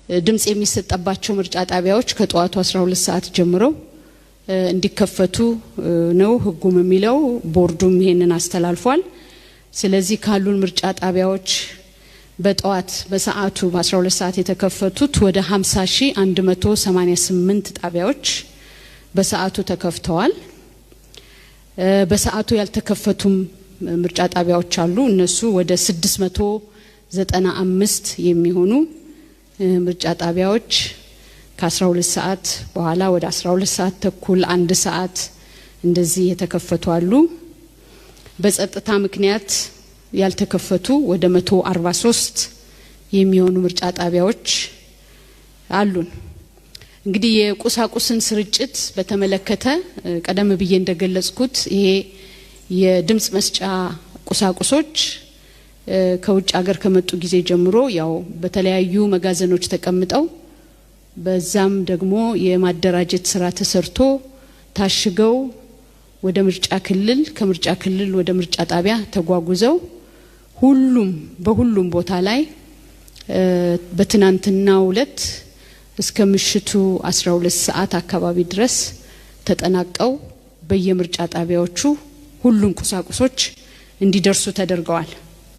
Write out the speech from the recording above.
ድምጽ የሚሰጠባቸው ምርጫ ጣቢያዎች ከጠዋቱ 12 ሰዓት ጀምረው እንዲከፈቱ ነው ሕጉም የሚለው፣ ቦርዱም ይሄንን አስተላልፏል። ስለዚህ ካሉን ምርጫ ጣቢያዎች በጠዋት በሰዓቱ በ12 ሰዓት የተከፈቱት ወደ 50,188 ጣቢያዎች በሰዓቱ ተከፍተዋል። በሰዓቱ ያልተከፈቱም ምርጫ ጣቢያዎች አሉ። እነሱ ወደ 695 የሚሆኑ ምርጫ ጣቢያዎች ከ12 ሰዓት በኋላ ወደ 12 ሰዓት ተኩል፣ 1 ሰዓት እንደዚህ የተከፈቱ አሉ። በጸጥታ ምክንያት ያልተከፈቱ ወደ 143 የሚሆኑ ምርጫ ጣቢያዎች አሉን። እንግዲህ የቁሳቁስን ስርጭት በተመለከተ ቀደም ብዬ እንደገለጽኩት ይሄ የድምጽ መስጫ ቁሳቁሶች ከውጭ ሀገር ከመጡ ጊዜ ጀምሮ ያው በተለያዩ መጋዘኖች ተቀምጠው፣ በዛም ደግሞ የማደራጀት ስራ ተሰርቶ ታሽገው ወደ ምርጫ ክልል፣ ከምርጫ ክልል ወደ ምርጫ ጣቢያ ተጓጉዘው ሁሉም በሁሉም ቦታ ላይ በትናንትናው ዕለት እስከ ምሽቱ 12 ሰዓት አካባቢ ድረስ ተጠናቀው በየምርጫ ጣቢያዎቹ ሁሉም ቁሳቁሶች እንዲደርሱ ተደርገዋል።